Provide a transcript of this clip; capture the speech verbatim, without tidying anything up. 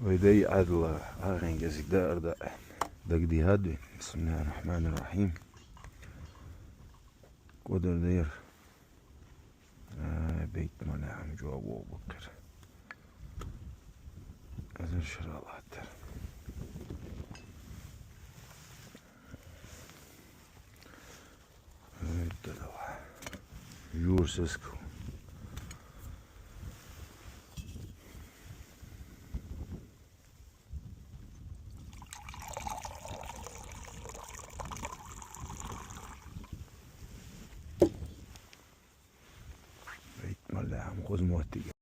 Вай дай Ӏаьдала, Ӏахьен гезиг даар да. Дагадехад вайна. بسم الله الرحمن الرحيم. Кодер дер. Ай, бейт мала хӀама жоп баккхар. Азар шера латтар. Ай, да, давай. Юр сеску. Бейт мала хӀама хоза моттиг.